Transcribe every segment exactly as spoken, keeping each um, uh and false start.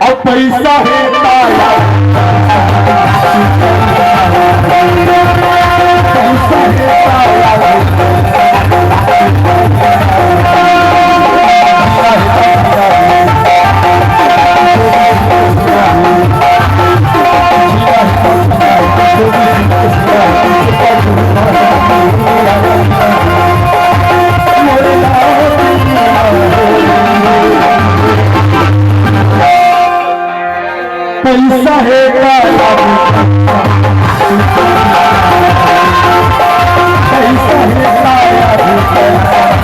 अब पैसा हे ताया, पैसा हे ताया। पैसा हे ताया, पैसा हे ताया।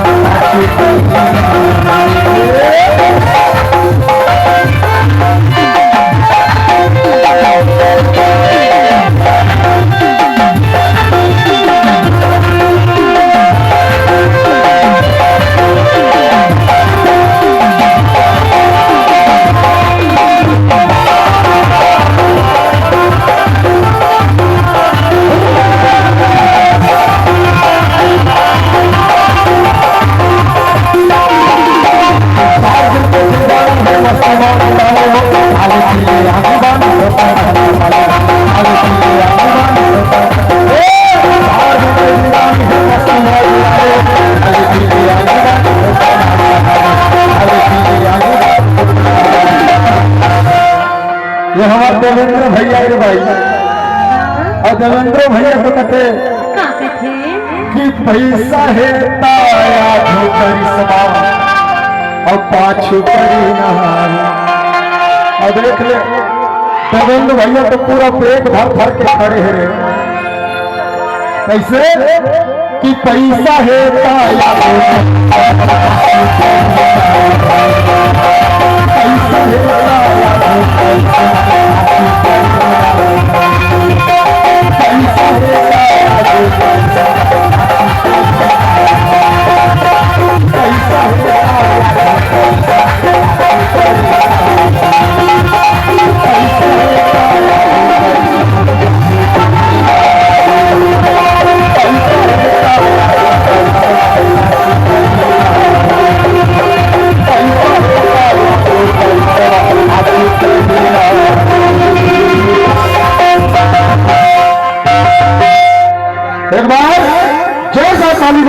ये हमार देवेंद्र भैया के भाई, अउ देवेंद्र भैया तो कथे का कथे? कि पैसा हे ताया धो करिश्मा, अउ पाछू करी नहारी। अब देख ले, देवेंद्र भैया तो पूरा पेट भर भर के खड़े हे रे। कैसे? कि पैसा हे ताया धो